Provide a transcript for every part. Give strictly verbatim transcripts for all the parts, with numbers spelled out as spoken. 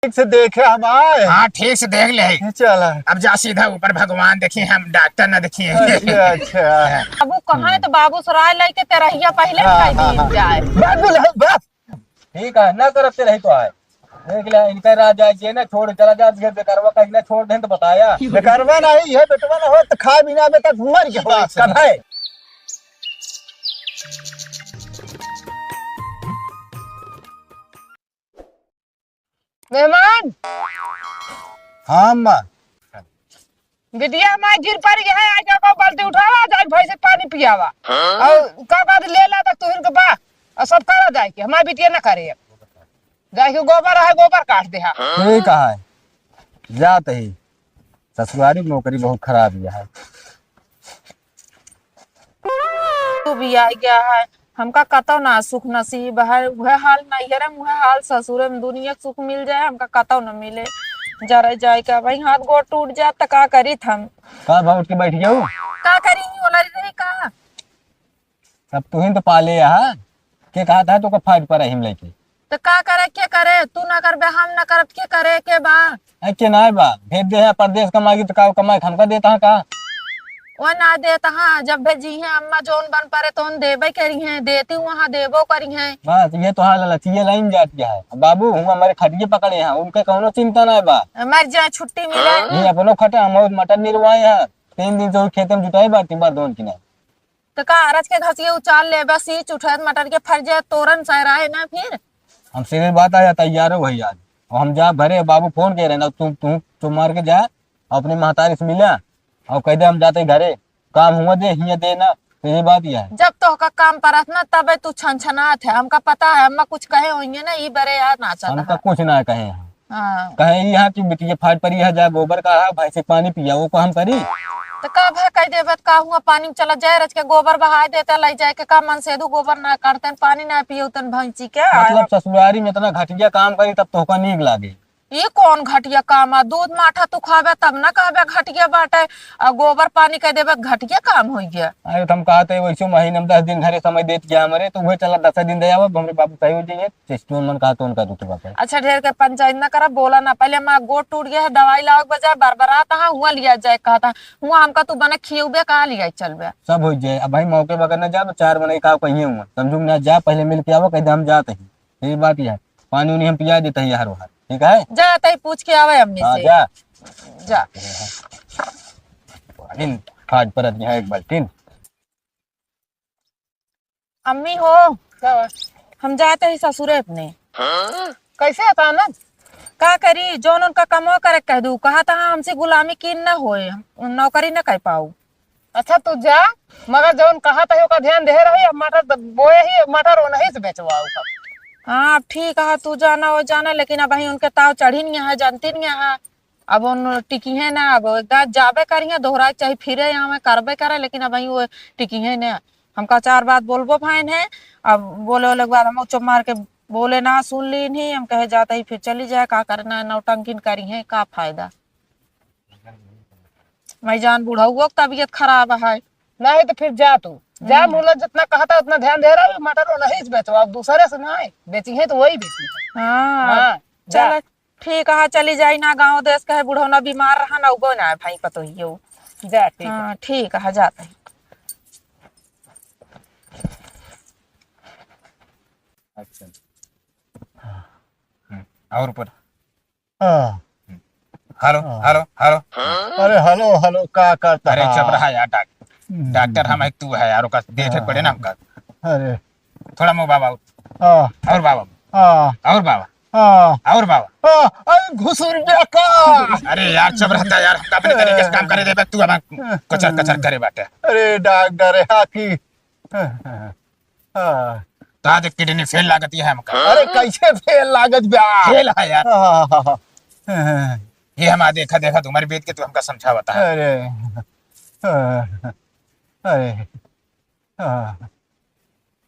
ठीक से देखे हमार। हाँ, ठीक से देख ले। चला। अब जा सीधा ऊपर, भगवान देखी, हम डॉक्टर ना देखी। अच्छा, अच्छा। बाबू कहाँ है? तो बाबू सराय लेके तेरहिया पहले हाँ, कह हाँ, दी हाँ। जाए। बाबू ला, बस। ठीक है, ना करते रही तो आए। देख ले, इनका राज आए, जे ना छोड़ चला जा, ये बेकारवा कहीं ना छोड़ दें तो बताया। बेकारवा नहीं, ये बेटवा ना हो तो खा बिना बेटा मर गया बात कब है। मेहमान। हाँ, अम्मा। बिटिया हमार गिर पड़ी है, आके को बाल्टी उठावा, जाके भैंसे के पानी पियावा। हाँ? और का कहत ले ला तक तुहिन के बा, और सब करा जाए के, हमार बिटिया ना करे। जाए के गोबर है, गोबर काट दे हा। ठीक है, जात ही। ससुरारी नौकरी बहुत खराब है। तू भी आ गया है, हमका कतौ ना सुख नसीब है, उहे हाल नैहरे में, उहे हाल ससुरे में, दुनिया के सुख मिल जाए, हमका कतौ न मिले। जरे जाए का भाई, हाथ गोड़ टूट जात त का करीत हम? का भा उठ के बैठ गयो? का करी, ओलरी रही का? सब तुहिन तो पाले यहाँ। के कहत है तोका फाइट पर हिम लेके? तो का करे, के करे? तू ना करबे, हम ना करब, के करे के बा? अरे के नाय बा, भेज दे है परदेस कमाई, तो का कमाई हमका देता है का? वो ना देता है, जब भेजी है अम्मा जोन बन परे तोन देबे करी है, देती वहाँ देबो करी है। बस ये तो हाल ललचिए लाइन जात गया है। अब बाबू हुआ हमारे खटिए पकड़े हैं, उनके कौनो चिंता ना बा। मर जाए, छुट्टी मिले। ये अपनो खटे, हम और मटर निरवाए हैं, तीन दिन से वो खेते में जुटाई बाटी बार दोन किनारे। तो का अरज के घसिए उचाल लेबे, सींच उठे, मटर के फर जाए, तोरन सहराए ना फिर। हम सीधे बात आ जाता, यारो भाई आज। और हम जा भरे, बाबू फोन के रहे ना, तू, तू, तू मार के जा, अपने महतारी से मिला, और कह दे हम जाते घरे, काम हुआ दे, हिया दे ना, तो ये बात यह है। जब तोहका काम परत ना, तबे तू छनछनात है, हमका पता है, अम्मा कुछ कहे होइए ना, ई बरे यार ना चला हमका है। कुछ ना कहे हैं। हाँ। कहे यहाँ कि बिटिया फाट परी है, जा गोबर का है, भैंसे के पानी पिया, वो को हम करी। तो का भा कह देबे, तो का हुआ, पानी में चला जाए, रच के गोबर बहाए देता, ले जाए के का मन से दू गोबर ना करते, पानी ना पियो तन भैंसी के। मतलब ससुरारी में इतना घटिया काम करी तब तोहका नीक लागे। ई कौन घटिया काम है? दूध माठा तू खाबे तब ना कहबे घटिया बाटे, आ गोबर पानी कह देबे घटिया काम हो गया। अरे तो हम कहते वैसे महीने में दस दिन घरे समय देत गया हमरे, तो वह चला दस दिन दे आवे, हमरे बाबू सही हो जाइए। चेष्टो मन कहा तो उनका दुख बात है। अच्छा, ढेर के पंचायत ना करा, बोला ना। पहले हमार गोड़ टूट गया है, दवाई लावे के बजाय बरबरात है, हुआ लिया जाए कहता, हुआ हमका तू बने खियउबे, कहाँ लिया चलबे? सब हो जाए। अब भाई मौके बगैर ना जा, तो चार बने का कहिए हुआ, समझू ना, जा पहले मिल के आवा, कह दे हम जाते हैं। यही बात यह है, पानी उनी हम पिया देते हैं यार वहाँ, ठीक है? जा तई पूछ के आवे अम्मी हाँ, से। जा। जा। पानी खाट पर यहाँ एक बाल्टीन। अम्मी हो, का बा? हम जात ही ससुरे अपने। कैसे अचानक? का करी, जौन उनका कमवा करे कह दू, कहा था हमसे गुलामी कीन न होए, हम नौकरी न कर पाऊ। अच्छा तू जा, मगर जौन कहा था ओका ध्यान दे रही, अब मटर द-, बोए ही, मटर ओनही से बेचवाऊ का। हाँ, अब ठीक है, तू जाना वो जाना, लेकिन अब वहीं उनके ताव चढ़ी नहीं है, जानती नहीं है। अब उन टिकी है ना, अब एक दाँत जाबे करिहे, दोहरा चाहे फिरे आवे, करबे करे, लेकिन अब वहीं वो टिकी है ना। हमका चार बात बोलबो भाइन है, अब बोले वाले के बाद हम चुप मार के बोले ना, सुन ली नहीं, हम कहे जाते ही फिर चली जाए, का करना है, नौटंकिन करी है, का फायदा। मैं जान बुढ़ऊ के तबीयत खराब है। नहीं तो फिर जा तू, जा हम्म। मुला जितना कहता उतना ध्यान दे रहा है, मटर वो नहीं बेचो, अब दूसरे से ना है, बेची है तो वही बेची। हाँ, हाँ, जा। चल ठीक है, चली जाई ना, गाँव देश कहे बुढ़ौना बीमार रहा ना, उबो ना है भाई पतोहियो। जा, ठीक है। हाँ, ठीक है, जाते हैं। अच्छा। हम्म, और ऊपर। हाँ। हम्म। हेलो, हाँ। हेलो, हेलो। अरे हेलो, हेलो, का करता अरे है? चुप रहा यार, डाक-, हम्म। डॉक्टर हम है, तू है यार, ओका देखे हाँ। पड़े ना हमका। अरे। थोड़ा मुँह बाबा। हाँ। और बाबा। हाँ। और बाबा। हाँ। और बाबा। हाँ, अरे घुसुर बेकार। अरे यार, चुप रहता यार, हमका अपने तरीके से काम करे देबे, तू अब कचर कचर करे बाटे। अरे डॉक्टर, हाँ की। हाँ। तो आज किडनी फेल लागत है हमका। अरे कैसे फेल लागत बा? फेल है यार। हाँ, हाँ, हाँ, हाँ। ये हम आ देखा, देखा तुम्हारे बेद के तू हमका समझावता है। अरे, हाँ, अरे। हाँ,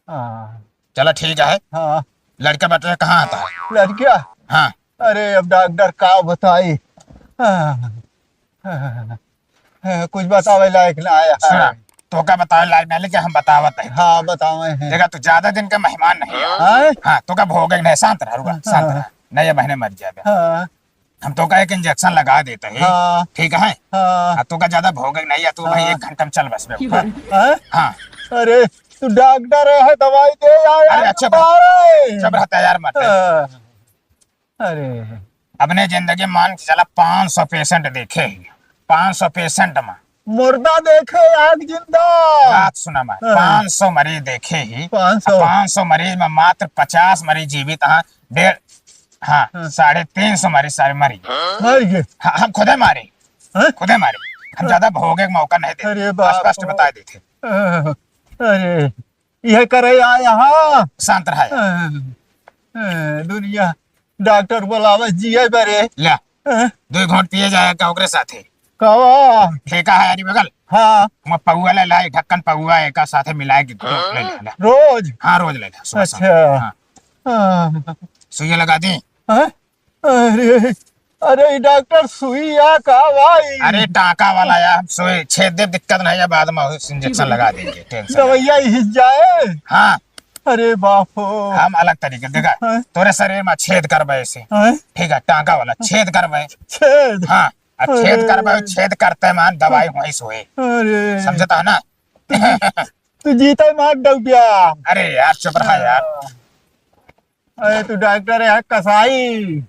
हाँ। चला ठीक है। हाँ। लड़का बता कहाँ आता है? लड़का? हाँ। अरे अब डॉक्टर का बताई? हाँ, हाँ, हाँ, कुछ बतावे लायक ना आया है। सुना, तोका बतावे लायक ना, लेकिन हम बतावत है। हाँ, बतावे हैं। देखा, तू ज्यादा दिन का मेहमान नहीं है। हाँ? हाँ, तोका भोगे नहीं, शांत रह, रुआ, शांत रह। नहीं, अबहिने मर जाबे। हाँ। हम तोका एक injection लगा देत ही। हाँ। ठीक है? हाँ। अब तोका ज्यादा भोगे नहीं है, तू भाई हाँ। एक घंटा में चल बस बे ऊपर। हाँ? हाँ। अरे, तू डॉक्टर है, दवाई दे यार, अरे, यार, अच्छा, मारे। चुप रहता यार, मत। हाँ। अरे। अपने जिंदगी मान के चला, पाँच सौ patient देखे ही, पाँच सौ patient में। मुर्दा देखे, आग जिंदा। बात सुना मार, हाँ। पाँच सौ मरीज देखे ही, पाँच सौ। पाँच सौ मरीज में मात्र पचास मरीज जीवित हैं, डेढ़, हाँ, हाँ। साढ़े तीन सौ मरीज सारे मरी। मर गए? हाँ, हम खुदे मारे, हाँ? खुदे मारे। हम हाँ। ज्यादा भोगे का मौका नहीं देते, अरे बाप स्पष्ट रे। बता देते। हाँ, अरे। यह करे आया हाँ। शांत रहा यार। हाँ, हाँ, दुनिया डॉक्टर बोलावे जिए बरे। ले, हाँ। दो घूंट पिए जाए का ओकरे साथे। कवा? ठेका है यारी बगल। हाँ। वहाँ पौआ ले लाई, ढक्कन पौआ एका साथे मिलाए के घूंट ले ले, ले। रोज? हाँ, रोज ले ले, सुबह शाम। अच्छा। हाँ। हाँ। सुइया लगा दी। हाँ? अरे, अरे, ई डॉक्टर सुई या का भाई? अरे, टाँका वाला या, हम सुई छेद देब, दिक्कत नहीं है, बाद में उस injection लगा देंगे, tension नहीं। दवाइया हिज जाए? हाँ। अरे बाप हो। हम अलग तरीके, देखा, हाँ। तोरे शरीर में छेद करबे ऐसे। हाँ। ठीक है, टाँका वाला छेद करबे। छेद? हाँ, आ छेद अरे। करबे, छेद करते मान दवाई वहीं से होए। अरे। समझता है ना? तू, तू जीते मार दउबिया। अरे यार, चुप रहा यार। अरे तू डॉक्टर है कसाई।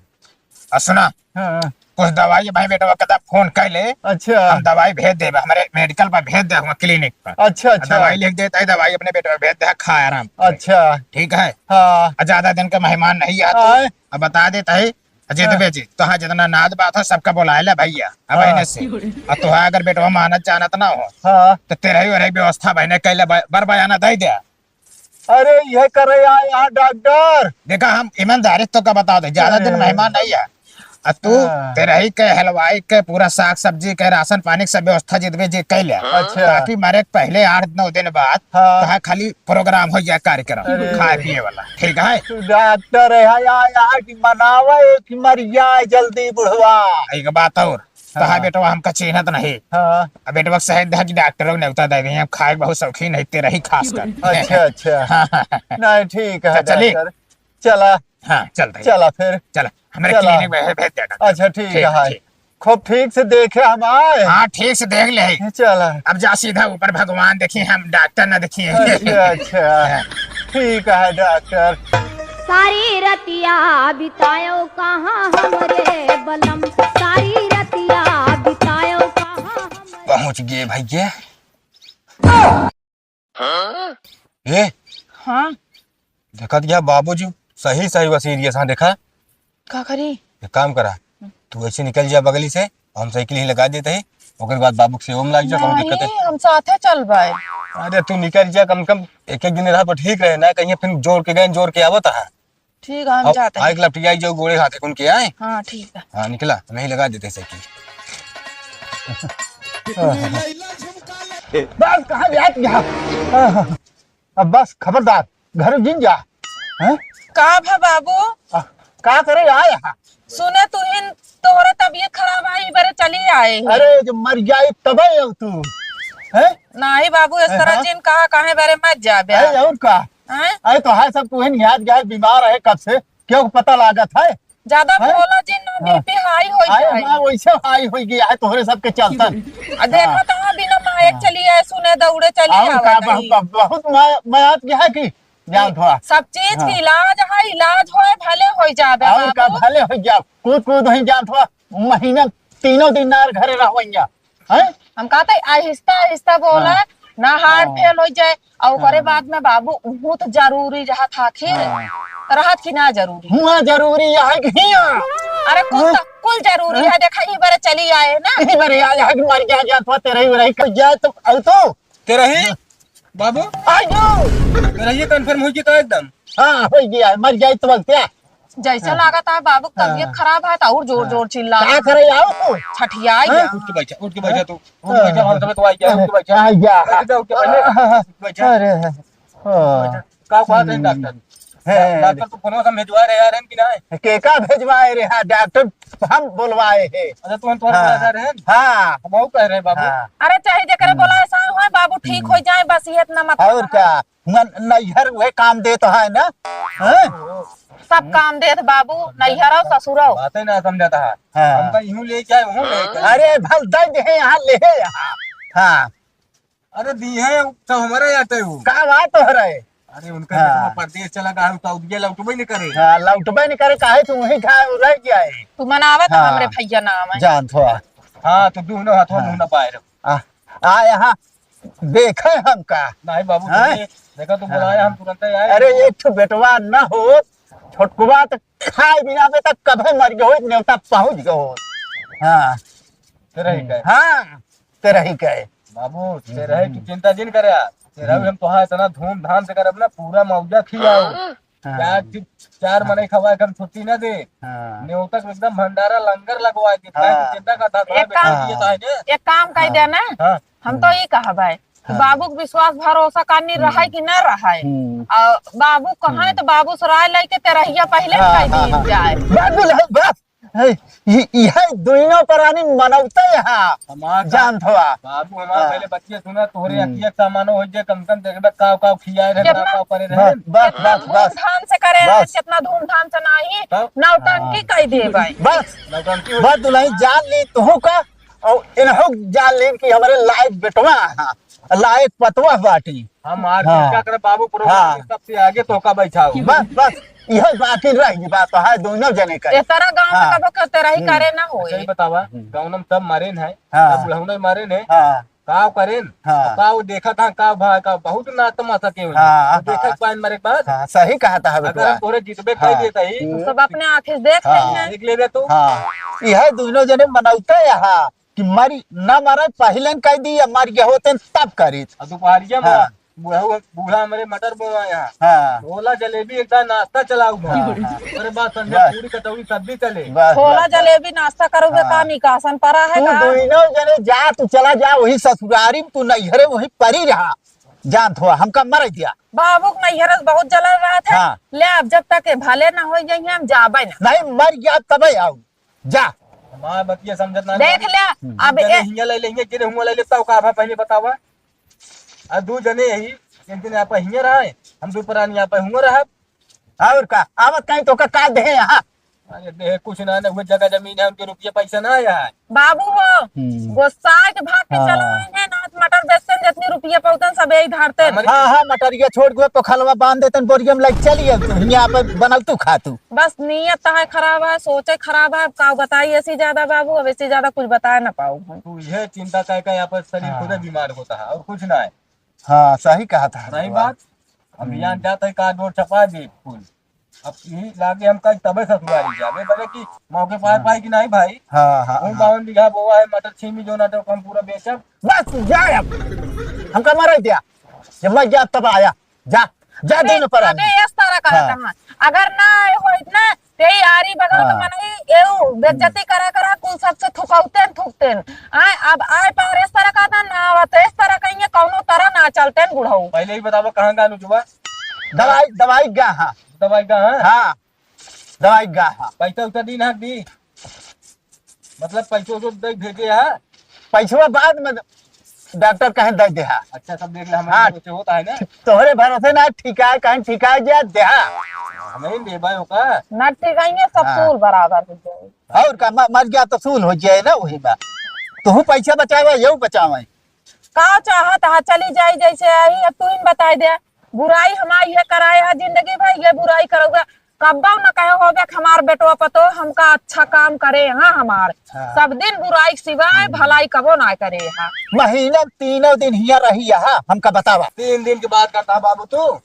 आ सुना, हाँ। कुछ दवाई भाई बेटवा के फोन कर ले। अच्छा। हम दवाई भेज देबे, हमरे medical पर भेज दे, हुआ clinic पर। अच्छा, आ अच्छा। दवाई लिख देता है, दवाई अपने बेटवा भेज दे, खा आराम करे। अच्छा। ठीक है? हाँ। आ ज्यादा दिन का मेहमान नहीं है तू। हाँ। अब बता देता है, आ जितबे हाँ। जी, तोहार जितना नाद बात हो, सबका बोलाए ले भैया, अब हाँ। एने से। आ तोहार अगर बेटवा मानत जानत ना हो, हाँ। तो तेरही ओरही व्यवस्था बहने कैले ब-, बर बयाना दे दे। अरे, ये करे यार, यहाँ डॉक्टर। देखा, हम ईमानदारी तो का बता दे, ज्यादा दिन हाँ। मेहमान नहीं है। आ तू हाँ। तेरही के, हलवाई के, पूरा साग सब्जी के, राशन पानी के सब व्यवस्था जितबे जे कैले। अच्छा। ताकि मरे के पहले आठ नौ दिन बाद हाँ। तोहार खाली program हो जाए कार्यक्रम, अरे। खाए पिए वाला, ठीक है? तू डॉक्टर है, या, या कि मनावे कि मर जाए जल्दी बुढ़वा। एक बात और, हाँ। तोहार बेटवा हमका चिन्हत नहीं। हाँ। अब बेटवा के शहर दे कि डॉक्टरों के नेवता दे दें, हम खाए के बहुत शौकीन है, तेरही खास कर। अच्छा, अच्छा। हाँ, हाँ, हाँ। नहीं, ठीक है, तो चली? डॉक्टर। चला। हाँ, चलते हैं। चला फिर। चला, हमरे चला। Clinic में है, भेज दे डॉक्टर। अच्छा, ठीक ठीक, है। ठीक। खूब ठीक से देखे हमार। हाँ, ठीक से देख ले। चला। अब जा सीधा ऊपर, भगवान देखी, हम डॉक्टर ना देखी। अच्छा, अच्छा। हाँ। ठीक है डॉक्टर। सारी रतिया बितायो कहाँ हमरे बलम, सारी रतिया बितायो कहाँ हमरे। पहुँच गए भैया। ए, हाँ। देखत क्या बाबूजी सही सही बा serious, हाँ देखा। का करी? एक काम करा, तू ऐसे निकल जा बगली से, हम साइकिल ही लगा देते हैं, ओकर बाद बाबू के सेवा में लाग जा, कौन दिक्कत है? नहीं, हम साथे चल बाए। अरे तू निकल जा, कम कम एक एक दिन रहा पर ठीक रहे ना, कहीं फिर जोर के गए, जोर के आवत है। ठीक है, हम अब जाते हैं। आइक लपटियाई जाओ, गोड़े हाथे कुन के आए। हाँ, ठीक है। हाँ, निकला, नहीं लगा देते साइकिल। बस, कहाँ जात यहाँ? अब बस, खबरदार, घर जिन जा। हैं? का भा बाबू? आ, का करे आए यहाँ? सुने तुहिन तोहरा तबीयत खराब आई, बरे चली आए हैं। अरे, जब मर जाए तबे अब तू, हैं? नहीं बाबू, इस तरह हाँ? जिन कहा, काहे बरे मत जाबे। अरे, और का? हैं? अरे, तो है सब तुहिन याद गए, बीमार है कब से, क्यों पता लागत है? ज्यादा हैं? बोला जिन ना, हाँ। BP high हो अरे, जाए। हाँ, वैसे high हो गया है तोहरे सबके चलतन। आ देखो हाँ। तो हाँ, बिना मायक हाँ। चली आए, सुने दौड़े चली और आवे का, नहीं। बहुत, बहुत मा-, मायक गया है कि जान थोड़ा। सब चीज हाँ। के इलाज है, इलाज होए भले हो जाबे और का, बाबू। भले हो जाओ, कूद कूद हो जान थोड़ा, महीना तीनों दिन नार घरे रहवैया, हैं? हम कहते आहिस्ता आहिस्ता बोला, हाँ। ना heart हाँ। Fail हो जाए, और ओकरे हाँ। बाद में बाबू उहुत जरूरी रहत आखिर, हाँ। रहत कि ना जरूरी? हुआ जरूरी है कि हिया? अरे कुल हाँ। तो, कुल जरूरी हाँ। है, देखा ई बार चली आए ना। ई बार आए है कि मर गया, जा तो तेरा ही रही, कर जा तो, अब तो। तेरा ही? बाबू? आ जाओ। मेरा ये confirm हो गया एकदम? हाँ, हो गया, मर जाए तो बस क्या? जैसे हाँ। लागत है बाबू हाँ। तबीयत खराब है तो और जोर हाँ। जोर चिल्ला। का करे आओ? छठिया हाँ? गया। उठ के बैठा, उठ के बैठा तू। उठ के बैठा, हम सब तो आ गया, उठ के बैठा। आ गया। उठ के बैठा, उठ के बैठा। अरे। का बात है डॉक्टर? हैं। डॉक्टर तो फोनवा से भेजवाए रहे यार, हैं कि नाहीं? के का भेजवाए रहे? हाँ, डॉक्टर हम बोलवाए हैं। अच्छा, तू हम तोहरे हाँ। बोला रहे हैं? हाँ। हम और कह रहे हैं बाबू। हाँ। अरे, चाहे जेकरे हम्म। बोला एहसान होए, बाबू ठीक हम्म। हो जाए, बस ये इतना मत और कहा। क्या? मन, नैहर वह काम देत है ना? हैं? सब काम देत बाबू, नैहर और ससुर और। बातें ना समझाता है। हाँ। हमका यूं ले जाए, वहूं ले जाए। अरे, भल दे दे यहाँ, ले यहाँ। हाँ। अरे, दी है, सब हमारे आते हो। का बात हो रहा है? अरे, उनका हाँ। बेटवा परदेस चला गया, सऊदिया लौटबे नहीं करे। हाँ, लौटबे नहीं करे, काहे तू वहीं खाए, रह गया है। तू मनावत हाँ। हमरे भैया नाम है। जानत हो। हाँ, तो दोनों हाथों हाँ। मुंह ना पाए रहो। आ, आ यहाँ देखे हमका। नहीं बाबू, हैं? तुमने देखा तो बुलाया, हाँ। हम तुरंत ही आए। अरे, एक ठो बेटवा न हो, छोटकुआ तो खाए बिना बे तक कभे मर गए होत, नेवता पहुँच गए होत। हाँ। ते रही हम्म, गए। हाँ, ते रही गए। बाबू, ते रही, तू हम्म। चिंता जिन करे। ते रही, हम्म। हम तोहार इतना धूमधाम से करब ना, पूरा मौजा खियाओ। हाँ। चार चि-, चार हाँ। मनई खवाए के हम छुट्टी ना दे। हाँ। नेवता के एकदम भंडारा लंगर लगवा दे। हाँ। तू चिंता का था, एक काम, ये तो है ना। एक काम कर हाँ। दे ना। हाँ। हम तो हम्म। ई कहब है कि हाँ। बाबू के विश्वास भरोसा कानी हम्म। रहे कि ना रहे। हम्म। और बाबू कहाँ है हम्म। तो बाबू से राय लेके तेरहिया पहले हाँ, कह हाँ, दी हाँ। जाए। बाबू ला-, बस। है, इ-, इहे दुइनो प्राणी मनौते हा। हमार जानत हवा। बाबू, हमार हाँ। पहले बतिया सुना, तोहरे हम्म। अखिया के सामानो हो जे, कम से कम देखबे काव काव खियाए रहे, कितना काव काव करे रहे। बस, बस, कितना बस, बस। धूमधाम से करे रहे, बस। कितना धूमधाम से नाही, तब? नौटंकी हाँ। कह दे भाई। बस, नौटंकी हो बस, दुल्हन जान ली तुहू का, और इनहू जान ली कि हमरे लायक बेटवा हा, लायक पतवा बाटी। हम आज हाँ। चर्चा करे बाबू, प्रोग्राम हाँ। में सबसे आगे तोका बैठाओ। बस, बस, इहे बाकी रह गई बात, तो है दोनों जने का। ए तरह गाँव में हाँ। कबो के तेरही हम्म। करे ना होए। सही बतावा, हम्म। गाँव में सब मारे न है, हाँ। सब बुढ़ौने मारे न है। हाँ। का करेन? हाँ। का वो देखा था, का भा-, का बहुत ना तमाशा के होई। हाँ, वो देखा हाँ। पाइन मारे के बाद। हाँ, सही कहा था अगर बेटवा। हम तोरे जितबे कह हाँ। देता ही। हम्म। तो सब अपने आँखें से देख हाँ। लेंगे। देख लेबे तू। हाँ। इहे दोनों जने मनौते यहाँ। कि मरी, ना मरे, पहिले न कह दी, या मर गए होते न तब करीत। अब दोपहरिया में हाँ। बूढ़ा, बूढ़ा हमरे मटर बोआ यहाँ। हाँ। छोला जलेबी एक दान नाश्ता चलाऊ भाई। हाँ, हाँ। अरे बात संजय बस। पूरी कचौड़ी सब्जी चले। बस, छोला बस, बस। जलेबी नाश्ता करोगे हाँ। का निकासन परा है तू का? दोनों जने जा, तू चला जा वही ससुरारी में, तू नैहरे वही परी रहा। जानत हो, हमका मर दिया। बाबू के नैहरे से बहुत जलन रहत है। हाँ। ले अब जब तक के भले ना हो जाइए, हम जाबे ना। नहीं, मर गया तबे आऊ। जा। हमार बतिया समझत ना देख बानी। ले, हम्म। अब जने ए- हियां ले लेंगे, जने हुआं ले लेता, का भा पहले बतावा। आ दू जने यही, एक दिन आप हियां रहे, हम दू प्राणी आप हुआं रहब। और का, आवत कहीं तो का, का देहे यहाँ? अरे देहे कुछ ना, ना हुए जगह जमीन है, उनके रुपया पैसा ना आया है। बाबू हो, हम्म। गोसाई के भाग के हाँ। चलो, इन्हें नाथ मटर बेचते हैं, जितनी रुपया पावतन सब यही धरते हैं। हमारी हाँ, हाँ, मटरिया छोड़ के पोखलवा बांध देतन, बोरिया में लाइक चली अब तू, हियां पे बनल तू खा तू। बस नीयत तहार खराब है, सोचे खराब है, अब का बताई ऐसी ज्यादा बाबू, अब ऐसी ज्यादा कुछ बताए ना पाऊ हम। तू ये चिंता कह के यहाँ पर शरीर हाँ। खुदे बीमार होता है और कुछ ना है। हाँ, सही कहा था सही बात। अब हम्म। यहाँ जाता है का डोर छपा दे फूल। अब यही लागे हम कल तबे ससुरारी जाबे, बोले कि मौके पाए हाँ। पाए कि नहीं भाई? हाँ, हाँ, वो हाँ। बावन बीघा बोआ है, मटर छीमी जो ना तो हम पूरा बेचब। बस जा अब, हमका मर दिया, जब मैं गया तब आया, जा। जा अबे, दोनों पर अबे, आने। इस तरह का हाँ। रहता है। अगर ना आए हो इतना, ते ही आरी बगल हाँ। के मनई, एऊ, बेइज्जती करा करा, कुल सबसे थुकौते न थुकते न। आए, अब आए पर इस तरह का था, ना आवत, इस तरह कहीं कौनो तरह ना चलते न बुढ़ऊ। पहले ही बतावा, कहाँ का अनुजवा? दवाई, दवाई गा, हाँ। दवाई गा, हाँ? हाँ, दवाई गा, हाँ। पैसा उसा दी ना दी? मतलब पैसो जो दे भेजे है? पैसवा बाद में डॉक्टर कहे दे दे हा। अच्छा, सब देख ले, हमारे हाँ। भरोसे होता है ना? तोहरे भरोसे ना, ठिकाए कहे ठिकाए जा दे हा। हम ही दे भाई होगा। ना ठिकाएंगे, सब हाँ। सूल बराबर हो जाए। और का, म-, मर गया तो सूल हो जाए ना, वही बात। तू पैसा बचावे, यहू बचावे। का चाहत हा, चली जाई जैसे आई, अब तू ही बताई दे। बुराई हमार ये कराए हा जिंदगी भर, ये बुराई करोगे। कब्बो न कहे होबे कि हमार बेटवा पतो हमका अच्छा काम करे, हाँ, हमार। हाँ। सब दिन बुराई के सिवाय हम्म। भलाई कबो ना करे, हाँ। महीना में तीनों दिन हियां रही, हाँ, हमका बतावा। तीन दिन के बात करता है बाबू तू।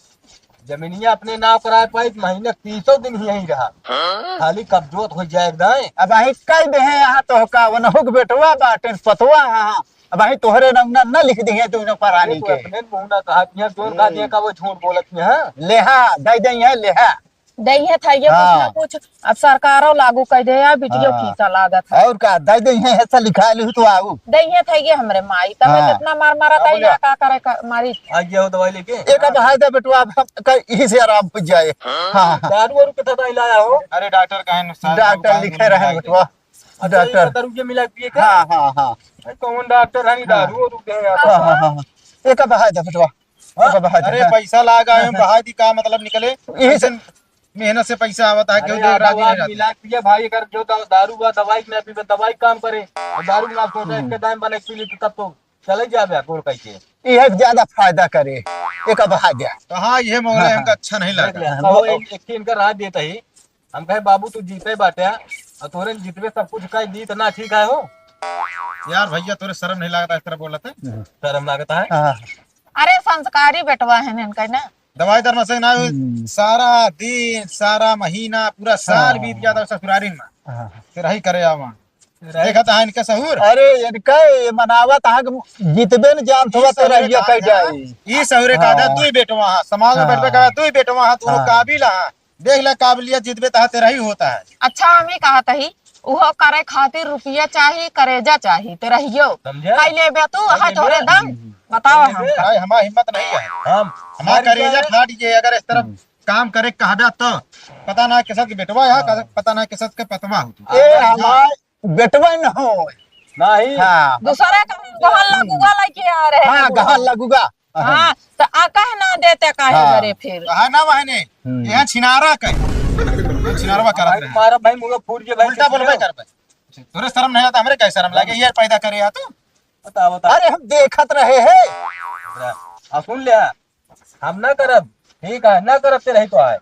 जमीनिया अपने नाव कराए पाई, महीना तीसों दिन ही यहीं रहा। हाँ? खाली कब्जोत हो जाए दाएं। अब अहीं कह दे हैं यहाँ तो का, वनहुक बेटवा बाटे, पतवा हाँ। अब अहीं तोहरे नमूना न लिख दे हैं दोनों परानी अरे तो के। अपने मुंह ना कहा, यहाँ जोन का हम्म। दिया का वो झूठ बोलत में, हाँ? लेहा, दे दे हैं, लेहा। दइहे थइये कुछ ना हाँ। कुछ। अब सरकारो लागू कइ दे, या वीडियो हाँ। खींचा लागत है। और का, दइ दइहे, ऐसा लिखा लिहू तो आऊ। दइहे थइये हमरे माई, तब हाँ। कितना मार मारा का तई बोलिया? ना का करे का, मारी। आ गया हो दवाई लेके? एक अब हाय दे बेटवा, अब हम कहीं यहीं से आराम हो जाए। हाँ, हाँ। दारू वारू कितना दवाई लाया हो? अरे डॉक्टर कहे नुस्खा, डॉक्टर कहे लिखे रहे बेटवा। अच्छा, डॉक्टर। ये दारू के मिला पिए क्या? हाँ, हाँ, हाँ। अरे कौन डॉक्टर है, हाँ। दारू वारू के हैं यहाँ हाँ, पर? हाँ, हाँ, हाँ। एक अब हाय दे बेटवा। हाँ? एक अब हाय दे, अरे हाँ। पैसा लागा है, बहा दी का मतलब निकले? यही से मेहनत से पैसा आवत है, अरे क्यों देख आधा राजी बात नहीं रहता? मिला पिए भाई, अगर जो दा-, दारू बा दवाई में पीबे, दवाई काम करे, और दारू ना सोचा हम्म। इसके दाम बने पी ली तो तब तो चले जाबे गोड़ कह के। ये ज्यादा फायदा करे, एक अब हाय दे। तो हाँ, ये मोहरे हाँ, हमका हाँ। अच्छा नहीं देख ले, लगा। कहो एक, एक इनका राय देता ही, हम कहे बाबू तू जीते बाटे, और तोरे जीतबे सब कुछ कह दी तो ना ठीक है हो। यार भैया तोरे शर्म नहीं लगता इस तरह बोलत है? शर्म लगता है? हाँ। अरे संस्कारी बेटवा है इनका ना। दवाई दरना से ना हुई, हम्म। सारा दिन, सारा महीना, पूरा साल हाँ। बीत जाता ससुरारी में। हाँ। तेरही करे आवा। तेरही। देखा था इनका सहूर? अरे इनका ये मनावत हाँ कि जितबे न जान थोड़ा ये सहूर तेरहिया कहा कह था, जाए। ये सहूर कहा था, हाँ। तू ही बेटवा हाँ, समाज में हाँ। बैठबे कहा, तू ही बेटवा हाँ, तू हाँ। काबिल हाँ। देख ले काबिलियत जितबे तहा तेरही होता है। अच्छा हम ही कहा तही, उहो करे खातिर रुपया चाही, करेजा चाही, तेरहियो। समझे? कई लेबे तू, कई हाँ लेबे? तोरे दम, बताओ कई लेबे? हमका। भाई, हमार हिम्मत नहीं है। हम हमार मर करेजा जाए। फाट गए, अगर इस तरफ हम्म। काम करे कहबे तो। पता ना किसत के बेटवा है, हाँ। पता ना किसत के पतवा हो तू। ए, हाँ। हमार बेटवा न हो। नहीं। हाँ। दूसरा का हम गहल लगुआ लेके आ रहे हैं हाँ, बुढ़वा। गहल लगुआ। हाँ, तो आ कह ना देते काहे हाँ। बरे फिर? कहा ना बहने, हम्म। यहाँ छिनारा का है। छिनारवा करत भाई, रहे। मारा भाई, मुँह फूट के भाई, उल्टा कैसे बोलबे हो? करबे। तोरे शर्म नहीं आता, हमरे क्या शर्म लागे? ये पैदा करे आ तू? बता, बता। अरे, हम देखत रहे हैं। आ सुन ले, हम ना करब, ठीक है, ना करब ते रही तो आए।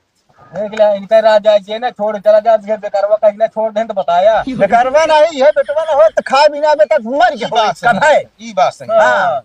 देख ले, इनका राज आए, जे ना छोड़, चला जा, ये बेकारवा कहीं ना छोड़ दें तो बताया। बेकारवा नहीं, ये बेटवा ना हो तो खा बिना बे तक मर गया ई बात सही कब है? है? ई बात सही। हाँ। हाँ।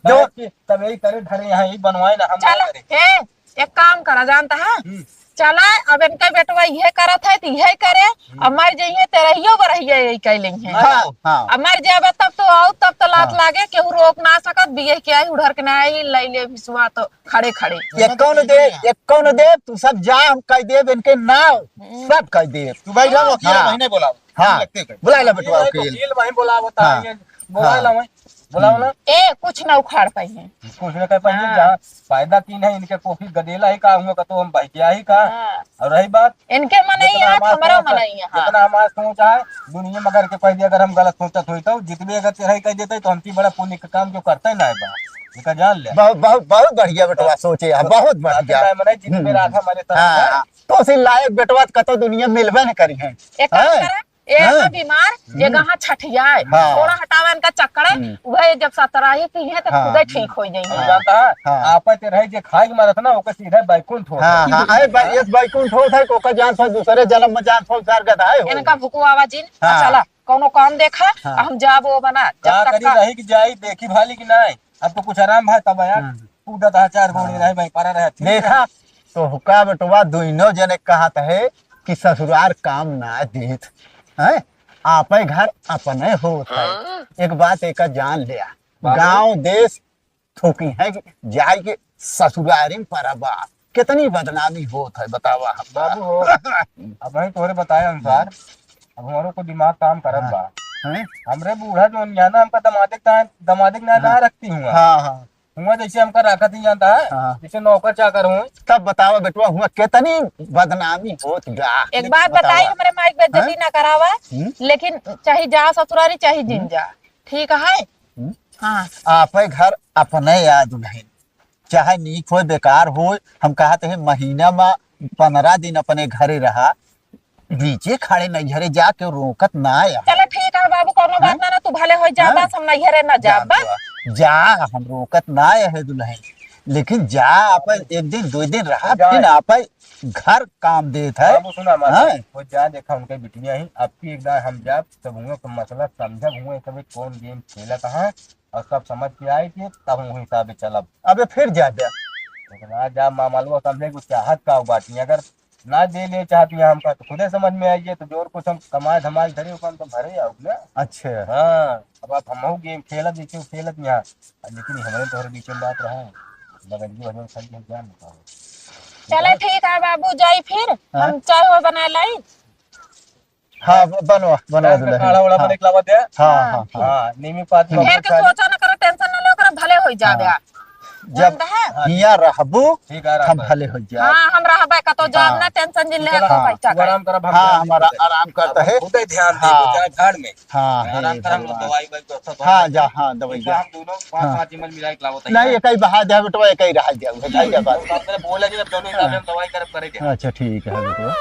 जो तब एक, तब एक करे धरे यहाँ, ई बनवाए ना, हम चला, ना करे। हे, एक काम करा, जानता है? हम्म। चला, अब इनका बेटवा इहे करत है, तो इहे करे, हम्म। अब मर जइहे, तेरहियो बरहिया यही कह लेंगे। हाँ, हाँ। अब मर जाबे तब तो आओ, तब तो लात हाँ। लागे, केहू रोक ना सकत, बिये के आई, उड़र के ना आई, लई ले बिसवा तो खड़े खड़े। ये कौन दे, ये कौन दे, तू सब जा, हम कह देब इनके नाव, हम्म। सब कह देब। तू बैठ जा, वकील हाँ। महीने बोलाओ। हाँ। लगते कर। बुला ले बेटवा, ये वकील। वकील वहीं बोलावत हाँ। है, ये बोला हाँ। ला वहीं। बोलाओ ना। ए, कुछ ना उखाड़ पाई है। कुछ ना कर पाई है, हाँ। जहाँ फायदा तीन है, इनके कोफी गदेला ही का हुआ, का तो हम बहकिया ही का। हाँ। और रही बात, इनके मनई जितना है, हमारा हमरो सोच है, मनई है, हाँ। जितना हमारा सोच है, दुनिया में करके कह दिया, अगर हम गलत सोचत होई तो, जितने अगर तेरही कह देते, तो हमसे बड़ा पुण्य का काम जो करते ना है बा। इनका जान ले। बहुत, बहुत, बहुत बढ़िया बेटवा सोचे है, बहुत बात बढ़िया। है, मनई जितने हम्म। राधा हमारे तरफ हाँ, है। हाँ। तो से लायक बेटवा कतो दुनिया मिलबे न करी है। एक काम हैं? करा, ए हाँ। ना बीमार, जे हम्म। गहा छठियाए, हाँ। थोड़ा हटावे इनका चक्कर है, हम्म। वह जब सतराही की है, तब हाँ। खुदे ठीक हो जाइए। हाँ। जानता है? हाँ। आपस में रहे जे खाई मारत ना, ओकर सीधे बैकुंठ होत हाँ, है। हाँ, अरे बै-, एक बैकुंठ होत है, ओकर जान सो दूसरे जन्म में जान सो सर गधा है हो। इनका भुकवावा जिन, हाँ। चला, कौनो काम देखा, हाँ। हम जाब वो बना, जब का तक करी का रही कि जाई, देखी भाली कि नहीं, अब तो कुछ आराम है तब यार, हाँ। कूदत है चार गोड़े हाँ। रहे भाई, परा रहे, ठीक है। देखा, तो हुका बेटवा दुइनो जने कहत है कि ससुरार काम ना देत, हैं? आपे घर अपने होत है। हाँ। एक बात एक जान लिया, बाबू। गाँव देश थूकी है कि जाए के ससुरारी में परा बा। कितनी बदनामी होत है, बतावा हम। बाबू हो, अब वही तोरे बताए अनुसार, अब हमारो को दिमाग काम करत हाँ। बा। हैं? हमरे बूढ़ा जो अनजाना हमका दमादे का, दमादे का ना, ना हाँ। रखती हुआ। हाँ, हाँ। हुआ जैसे हमका रखत ही जानता है, हाँ। जैसे नौकर चाकर हुए। तब बतावा बेटवा, हुआ कितनी बदनामी होत बा। एक बात बताई, बतावा। हमरे माई के बेइज्जती हाँ? ना करावा, हम्म? लेकिन चाहे जा ससुरारी, चाहे जिन हम्म? जा, ठीक है? हम्म? हाँ। आपे घर अपने याद नहीं, चाहे नीक होय, बेकार होय, हम कहत है, महीना में पन्द्रह दिन अपने घरे रहा, बीचे खड़े नैहरे जाके रोकत ना आया। चलो ठीक है बाबू, कोनो बात हाँ? ना, ना, तू भले होय जा, हाँ? बस हम नैहरे ना जा, जाब, बस। जा, हम रोकत ना आया है दुल्हन, लेकिन जा, आप एक दिन, दो दिन रहा, जा। फिर आप घर काम देत है। बाबू सुना हमार हाँ? बात, वो जा देखा उनके बिटिया ही, अब की एक दाय हम जाब, तब हुए के मसला समझब, हुए कभी कौन game खेलत है, और सब समझ के आई के तब वही हिसाबे चलब। अबे फिर जा दे। लेकिन आज जा मामलवा समझे कुछ चाहत का बात नहीं, अगर ना दे ले चाहत नहीं हमका तो खुदे समझ में आई है, तो जोर कुछ हम कमाए धमाए धरे ओकन तो भरे आओ ना। अच्छा। हाँ, अब आप हमहू game खेलत जैसे खेलत यहाँ, लेकिन हमारे तोहरे बीच में बात रहा, बगल की वजह से हम जान नहीं पाओ। चला ठीक है बाबू, जाई फिर, हाँ। हम चाय हो बना लाई। हाँ, ब-, बनवा, बनवा दे। खाड़ा उड़ा हाँ। बने के लावा दे। हाँ, हाँ, हाँ। हाँ, नीमी पात में ढेर के सोचा ना करो, tension ना लो करो, भले हो जाबे हाँ। आप। जब जानता है? हियाँ रहबू, ठीक है, हम भले हो जाए। हाँ, हम रहबे, कतो जाब हाँ। ना, tension जिन ले, चलो, तो हाँ। पैसा तू आराम कर, हम हाँ, आराम हमारा करते हैं। आराम करता अब है। खुदे ध्यान दे, हाँ। जाए झाड़ में। हाँ, आराम हे कर, हम लोग भगवान। दवाई वाई तो सब हाँ, जा, हाँ, दवाई ठीक है, जा। हम दोनों पाँच हाँ। पाँच एम एल मिला के लावत नहीं, हैं। एक ही बहा दे, बेटवा, एक ही रहा जाए, बताइए बात। बाप रे, बोला जी, अब दोनों ही हाँ। दवाई करब, करे के। अच्छा, ठीक है, बेटवा।